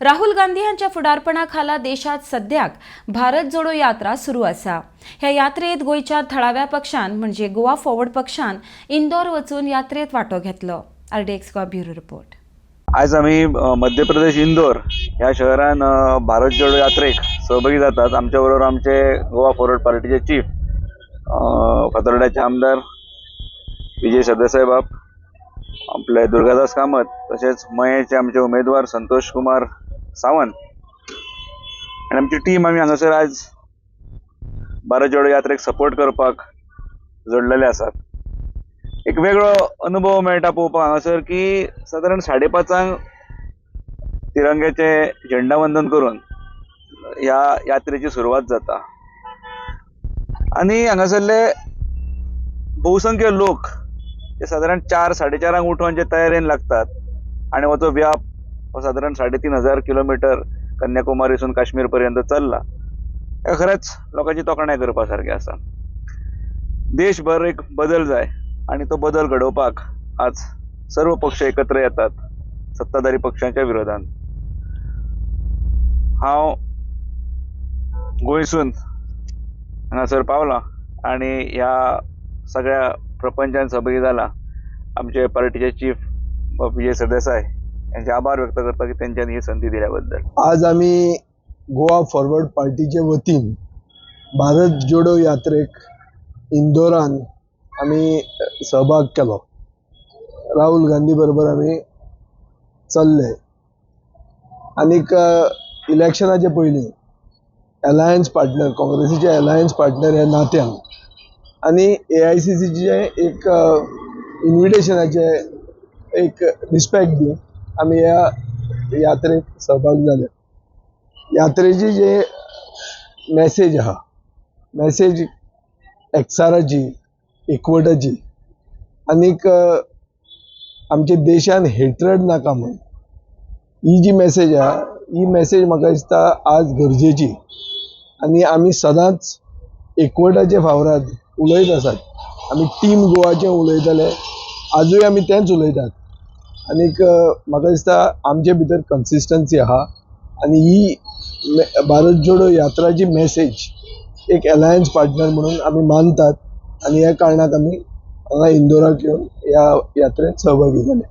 राहुल गांधी हांच्या फुडारपणा खाला देशात सद्याक भारत जोडो यात्रा सुरू आसा. ह्या यात्रेत गोंयच्या थळाव्या पक्षान म्हणजे गोवा फॉरवर्ड पक्षान इंदोर वचून यात्रेत वांटो घेतलो. RDX Goa bureau report. आयज आमी मध्य प्रदेश इंदोर ह्या शहरान भारत जोडो यात्रेक सहभागी जातात. आमच्या बरोबर आमचे गोवा फॉरवर्ड पार्टीचे चीफ, फातोर्ड्याचे आमदार विजय सरदेसाय बाब, आपले दुर्गादास कामत, तशेंच मयेचे आमचे उमेदवार संतोष कुमार सावंत आनी आमची टीम. आमी हांगासर आयज भारत जोडो यात्रेक सपोर्ट करपाक जोडलेले आसात. एक वेगळो अनुभव मेळटा पळोवपाक हांगासर की सादारण 5:30 तिरंग्याचे झेंडावंदन करून ह्या यात्रेची सुरवात जाता आनी हांगासरले बहुसंख्य लोक ते सादारण 4, 4:30 उठून जे तयारेन लागतात आनी हो व्याप हो सादारण 3500 किलोमिटर कन्याकुमारीसून काश्मीर पर्यंत चल्ला. हे खरेंच लोकांची तोखणाय करपा सारकें आसा. देशभर एक बदल जाय आनी तो बदल घडोवपाक आज सर्व पक्ष एकत्र येतात सत्ताधारी पक्षांच्या विरोधान. हांव गोंयसून हांगासर पावलां आनी ह्या सगळ्या प्रपंचान सहभागी जाला. आमचे पार्टीचे चीफ विजय सरदेसाय यांचे आभार व्यक्त करता की तेंच्यांनी ही संधी दिल्या बद्दल. आज आमी गोवा फॉरवर्ड पार्टीचे वतीन भारत जोडो यात्रेक इंदोरान आमी सहभाग केलो. राहुल गांधी बरोबर आमी चल्ले आनीक इलेक्शनाचे पयलीं अलायन्स पार्टनर, काँग्रेसीचे अलायन्स पार्टनर ह्या नात्यान आनी एआयसीसीचे एक इन्विटेशनाचे एक रिस्पेक्ट दिवन आमी ह्या यात्रेक सहभाग जाले. यात्रेची जे मॅसेज आहा, मॅसेज एकचाराची, एकवटाची आनीक आमच्या देशान हेट्रड नाका म्हूण ही जी मॅसेज आहा, ही मॅसेज म्हाका दिसता आज गरजेची. आनी आमी सदांच एकवटाचे फावराद उलयत आसात. आमी टीम गोवाचें उलयताले, आजूय आमी तेंच उलयतात. आनीक म्हाका दिसता आमचे भितर कन्सिस्टन्सी आहा आनी ही भारत जोडो यात्राची मॅसेज एक अलायन्स पार्टनर म्हणून आमी मानतात आनी ह्या कारणाक आमी हांगा इंदोराक येवन ह्या यात्रेत सहभागी जाले.